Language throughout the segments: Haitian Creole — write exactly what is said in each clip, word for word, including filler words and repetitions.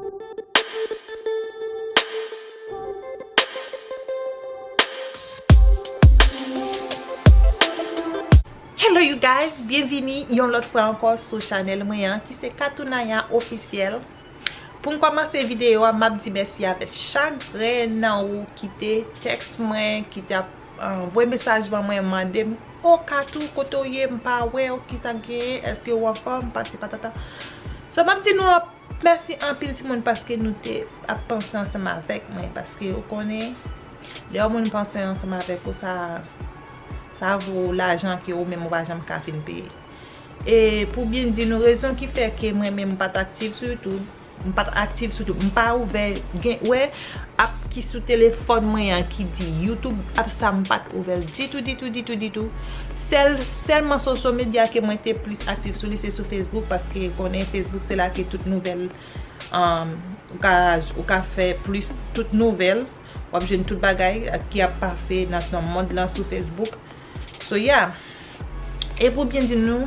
Hello you guys, byenvini yon lòt fwa ankò sou chanèl mwen an ki se Katounaya Ofisyèl. Pou m kòmanse videyo a, m ap di mèsi avèk chak grenn nan ou ki te tèks mwen, ki te ap, ah, voye mesaj ban mwen, mande m, "O Katou, kote w ye? M pa wè w, kisa k genyen? Èske w anfòm?" Pati patata. So, m ap di nou mèsi anpil timoun paske nou te ap panse ansanm avèk mwen, paske ou konnen, lè yon moun panse ansanm avèk ou, sa, sa vo lajan ke ou menm ou pa janm ka fin peye. E pou byen di nou, rezon ki fè ke mwen menm m pa t aktif sou YouTube, m pa t aktif sou YouTube, m pa ouvè, gen, wè, app ki sou telefòn mwen an ki di YouTube, app sa m pa t ouvè l ditou, ditou, ditou, ditou. Sèl, sèlman social media ke mwen te plis aktif sou li, se sou Facebook, paske konnen Facebook se la ke tout nouvèl, um, ou ka, ou ka fè plis tout nouvèl, w ap jwenn tout bagay ki ap pase nan, nan mond lan sou Facebook. So, yeah. E pou byen di nou,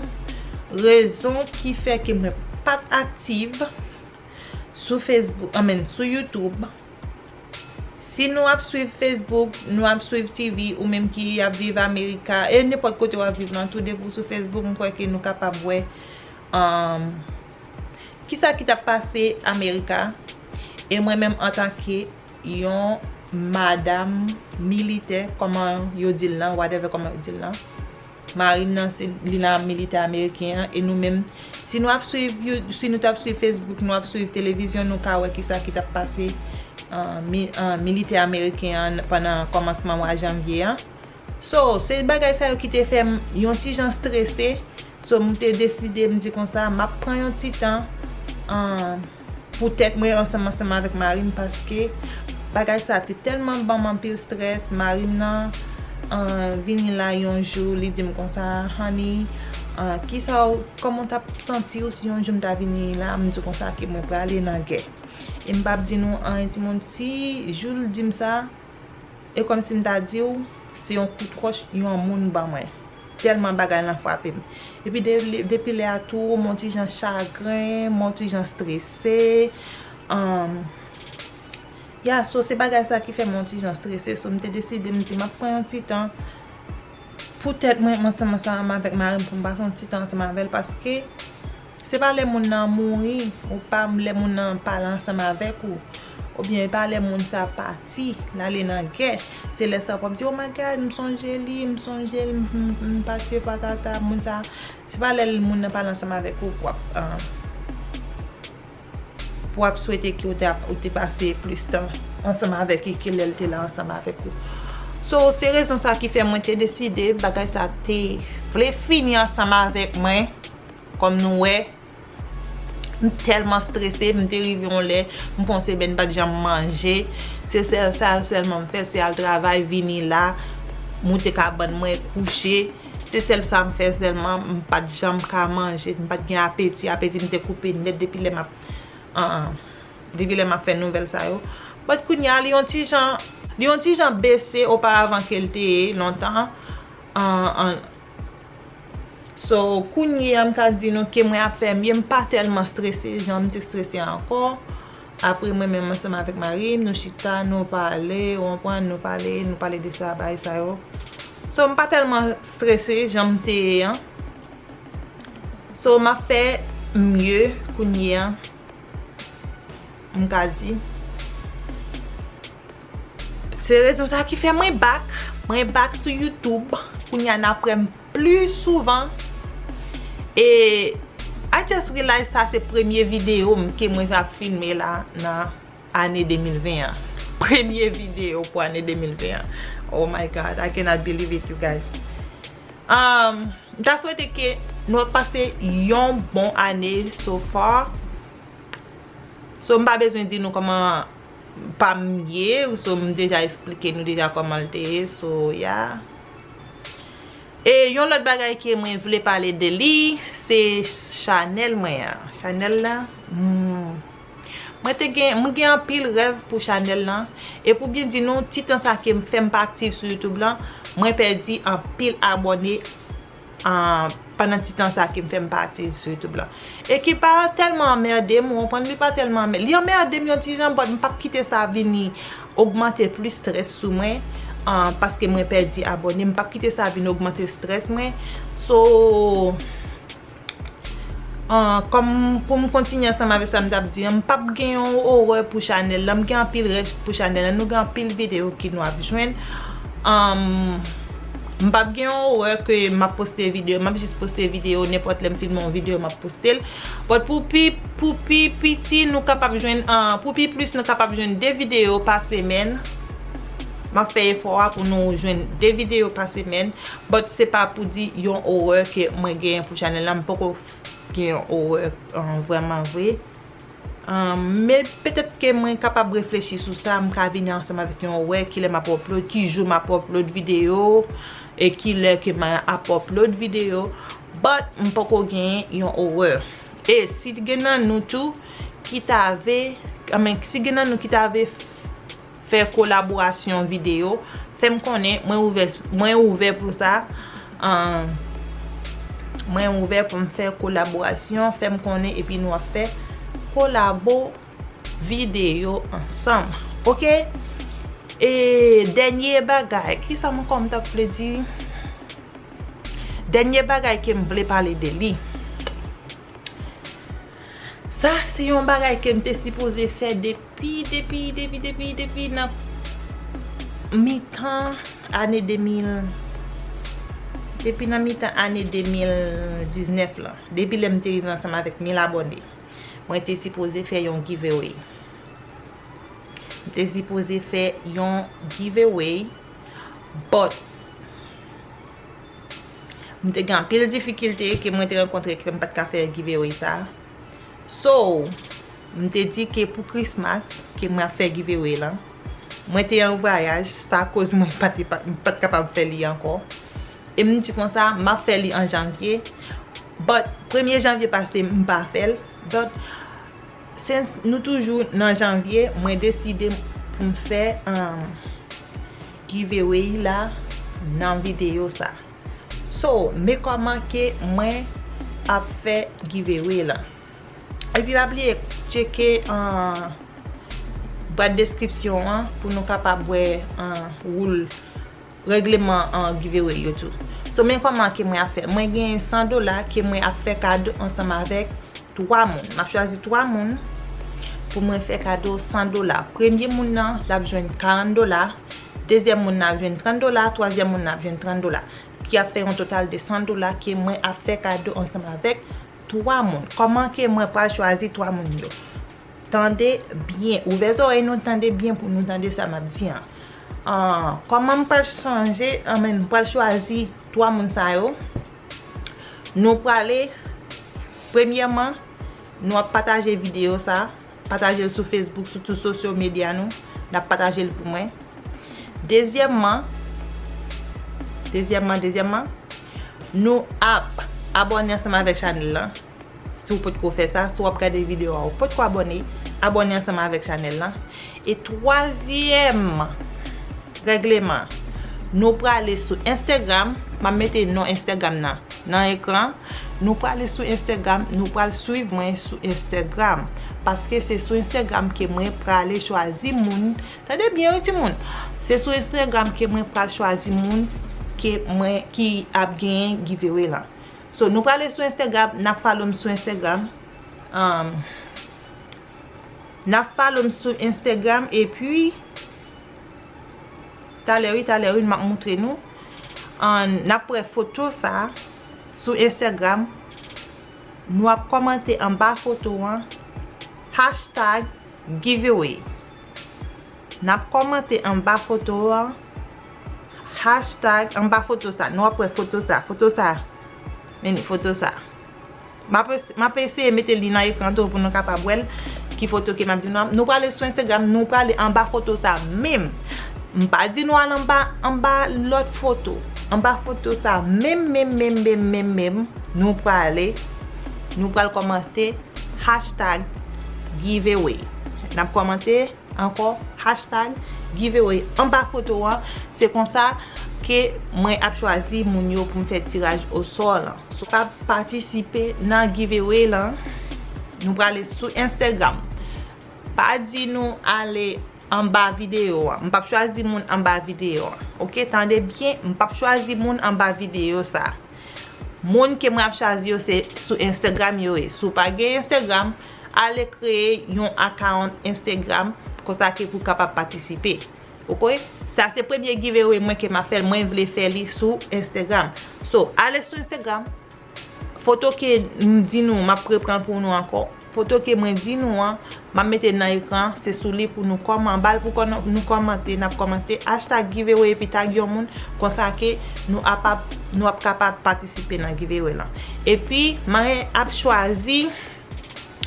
rezon ki fè ke mwen pa t aktif sou Facebook, I mean, sou YouTube. Si nou ap swiv Facebook, nou ap swiv T V, ou menm ki ap viv Amerika, e nenpòt kote w ap viv lan tou, depi w sou Facebook, m kwè ke nou kapab wè, um, kisa ki t ap pase Amerika. E mwen menm, antanke yon madanm militè, kòman yo di l lan, whatever kòman yo di l lan. Mari m nan, se, li nan militè ameriken an, e nou menm, si nou ap swiv You-, si nou t ap swiv Facebook, nou ap swiv televizyon, nou ka wè kisa ki t ap pase, ah, mi-, ah, militè ameriken an pandan kòmansman mwa janvye an. So, se bagay sa yo ki te fè m yon ti jan strese. So, m te deside, m di konsa, m ap pran yon ti tan, ah, pou tèt mwen ansanm, ansanm avèk mari m, paske bagay sa te tèlman ban m anpil strès. Mari m nan, ah, vini la yon jou, li di m konsa, "Honey, ah, kisa w, kòman w t ap santi w si yon jou m ta vini la?" M di konsa ke mwen prale nan gè. E m p ap di nou anyen, timoun, si jou l di m sa, e kòmsi m ta di w, se yon kout wòch yon moun ban mwen. Tèlman bagay lan frape m. Epi de-, depi lè a tou, m on ti jan chagren, m on ti jan strese. Um, ya, so se bagay sa ki fè m on ti jan strese. So, m te deside, m di, m ap pran yon ti tan pou tèt mwen, ansanm, ansanm avèk mari m, pou m pase yon ti tan ansanm avè l, paske se pa lè moun nan mouri, ou pa lè moun nan pale ansanm avèk ou, oubyen e pa lè moun sa pati, l ale nan gè, se lè sa w ap di, "Oh my God, m sonje li, m sonje l, m, m, m pase patata, moun sa." Se pa lè moun nan pale ansanm avèk ou pou w ap, ah, pou w ap swete ke w te ap, ou te pase plis tan ansanm avèk li ke lè l te la ansanm avèk ou. So, se rezon sa ki fè mwen te deside, bagay sa te vle fini ansanm avèk mwen. Kòm nou wè, m tèlman strese, m te rive yon lè, m fè yon semèn m pa t janm manje. Se sèl sa sèlman m fè, se al travay, vini la, moute kabann mwen, kouche. Se sèl sa m fè sèlman, m pa t janm ka manje, m pa t gen apeti, apeti m te koupe nèt depi lè m ap, an, an, depi lè m ap fè nouvèl sa yo. But kounye a, li yon ti jan, li yon ti jan bese oparavan ke l te ye lontan. An, an, So, kounye a, m ka di nou ke mwen ap fè mye, m pa tèlman strese jan m te strese ankò. Apre, mwen menm ansanm avèk mari m, nou chita, nou pale, ou konprann, nou pale, nou pale de sa, bagay sa yo. So, m pa tèlman strese jan m te ye an. So, m ap fè mye kounye a, m ka di. Se rezon sa ki fè mwen back. Mwen back sou YouTube. Kounye a n ap wè m pli souvan. E I just realize sa se premye videyo m ke mwen ap filme la nan ane de mil ven an. Premye videyo pou ane de mil ven an. Oh my God, I cannot believe it, you guys. Um, m ta swete ke nou ap pase yon bon ane so far. So, m pa bezwen di nou kòman pa m ye, so, m deja eksplike nou deja kòman l te ye, so, yeah. E yon lòt bagay ke mwen vle pale de li, se chanèl mwen an. Chanèl la, hmm. Mwen te gen, mwen gen anpil rèv pou chanèl lan. E pou byen di nou, ti tan sa ke m fè m pa aktif sou YouTube lan, mwen pèdi anpil abòne. ah, pandan ti tan sa ke m fè m pa ti sou YouTube la. E ki pa tèlman anmède m, ou konprann, li pa tèlman anmè-, li anmède m yon ti jan, but m p ap kite sa vini ogmante plis strès sou mwen, ah, paske mwen pèdi abòne, m p ap kite sa vin ogmante strès mwen. So, ah, kòm pou m kontinye ansanm avèk sa m t ap di an, m p ap gen yon orè pou chanèl la, m gen anpil rèv pou chanèl la, nou gen anpil videyo ke nou ap jwenn. Ahn, m p ap gen yon orè ke m ap poste videyo, m ap jis poste videyo, nenpòt lè m filme yon videyo, m ap poste l. But pou pi, pou pi piti, nou kapab jwenn, ah, pou pi plis, nou kapab jwenn de videyo pa semèn. M ap fè efò a pou nou jwenn de videyo pa semèn. But se pa pou di yon orè ke mwen genyen pou chanèl la, m poko gen yon orè, ah, vrèman vre. Ah, men petèt ke mwen kapab reflechi sou sa, m ka vini ansanm avèk yon orè, kilè m ap upload, ki jou m ap upload videyo, e kilè ke m ap upload videyo. But m poko gen yon orè. E si gen nan nou tou ki ta vle, I mean, si gen nan nou ki ta vle fè kolaborasyon videyo, fè m konnen, mwen ouvè, mwen ouvè pou sa. Ahn, mwen ouvè pou m fè kolaborasyon, fè m konnen, epi nou ap fè kolabo videyo ansanm. Oke? E dènye bagay, ki sa m ankò m t ap vle di? Dènye bagay ke m vle pale de li. Sa se yon bagay ke m te sipoze fè depi, depi, depi, depi, depi nan mitan ane de mil, depi nan mitan ane de mil diznèf lan, depi lè m te rive ansanm avèk mil abòne. Mwen te sipoze fè yon giveaway. M te sipoze fè yon giveaway, but m te gen anpil difikilte ke mwen te rankontre ke m pa t ka fè giveaway sa. So, m te di ke pou Christmas ke mwen ap fè giveaway lan. Mwen te an vwayaj, sa koz mwen pa te, pa, m pa t kapab fè li ankò. E m di konsa, m ap fè li an janvye. But premye janvye pase, m pa fè l. But since nou toujou nan janvye, mwen deside pou m fè, um, giveaway la nan videyo sa. So, men kòman ke mwen ap fè giveaway la. Epi pa bliye tcheke, uh, bwat deskripsyon an pou nou kapab wè, uh, woul règleman an giveaway yo tou. So, men kòman ke mwen ap fè. Mwen gen san dola ke mwen ap fè kado ansanm avèk twa moun. M ap chwazi twa moun pou mwen fè kado san dola. Premye moun nan, l ap jwenn karant dola. Dezyèm moun nan ap jwenn trant dola. Twazyèm moun nan ap jwenn trant dola. Ki ap fè yon total de san dola ke mwen ap fè kado ansanm avèk twa moun. Kòman ke mwen pral chwazi twa moun yo? Tande byen. Ouvè zòrèy nou, tande byen pou nou tande sa m ap di an. Ah, kòman m pral chanje, I mean, m pral chwazi twa moun sa yo? Nou prale, premyèman, nou ap pataje videyo sa, pataje l sou Facebook, sou tout sosyo medya nou, n ap pataje l pou mwen. Dezyèmman, dezyèmman, dezyèmman, nou ap abòne ansanm avèk chanèl lan. Si w potko fè sa, si w ap gade videyo a, ou potko abòne, abòne ansanm avèk chanèl lan. E twazyèm règleman, nou prale sou Instagram, m ap mete non Instagram nan nan ekran. Nou prale sou Instagram, nou pral swiv mwen sou Instagram. Paske se sou Instagram ke mwen prale chwazi moun. Tande byen wi timoun. Se sou Instagram ke mwen pral chwazi moun ke mwen, ki ap genyen giveaway lan. So, nou prale sou Instagram, n ap follow m sou Instagram. Um, n ap follow m sou Instagram, epi talè wi, talè wi, m ap moutre nou. An, n ap wè foto sa sou Instagram. Nou ap kòmante anba foto an, hashtag giveaway. N ap kòmante anba foto an, hashtag anba foto sa. Nou ap wè foto sa, foto sa. Men foto sa. M ap es-, m ap eseye mete li nan ekran tou pou nou kapab wè l. Ki foto ke m ap di nou an. Nou prale sou Instagram, nou prale anba foto sa menm. M pa di nou al anba, anba lòt foto. Anba foto sa menm, menm, menm, menm, menm, menm, nou prale, nou pral kòmante hashtag giveaway. N ap kòmante ankò, hashtag giveaway anba foto an. Se konsa Ke mwen ap chwazi moun yo pou m fè tiraj osò lan. So, pa patisipe nan giveaway lan. Nou prale sou Instagram. Pa di nou ale anba videyo an. M p ap chwazi moun anba videyo an. Oke, tande byen, m p ap chwazi moun anba videyo sa. Moun ke mwen ap chwazi yo se sou Instagram yo ye. Si w pa gen Instagram, ale kreye yon account Instagram konsa ke pou kapab patisipe. Oke? Sa se premye giveaway mwen ke m ap fè l. Mwen vle fè li sou Instagram. So, ale sou Instagram. Foto ke m di nou, m ap reprann pou nou ankò. Foto ke mwen di nou an, m ap mete nan ekran, se sou li pou nou kòman, ba l pou kò-, nou kòmante, n ap kòmante hashtag giveaway epi tag yon moun, konsa ke nou ap, nou ap kapab patisipe nan giveaway lan. Epi, mwen ap chwazi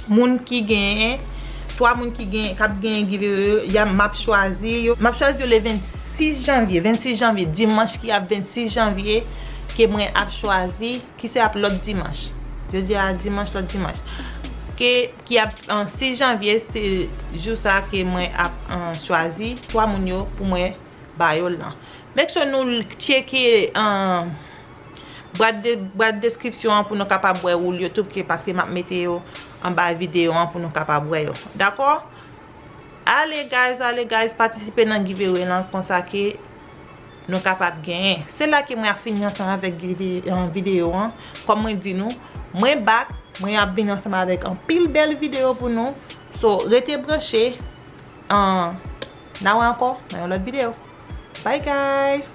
moun ki genyen, twa moun ki gen, k ap genyen giveaway yo, y a, m ap chwazi yo. M ap chwazi yo le vennsis janvye, vennsis janvye, dimanch ki ap vennsis janvye, ke mwen ap chwazi. Ki se ap lòt dimanch. Jodi a dimanch, lòt dimanch. Ke, ki ap, an, sis janvye, se jou sa ke mwen ap, an, chwazi twa moun yo pou mwen ba yo lan. Make sure nou tcheke, an, bwat de, bwat deskripsyon an pou nou kapab wè rul yo tou, ke paske m ap mete yo anba videyo an pou nou kapab wè yo. Dakò? Ale guys, ale guys, patisipe nan giveaway lan konsa ke nou kapab genyen. Se la ke mwen ap fini ansanm avèk give-, an, videyo an. Kòm mwen di nou, mwen back, mwen ap vin ansanm avèk anpil bèl videyo pou nou. So, rete branche. An, n a wè ankò nan yon lòt videyo. Bye guys.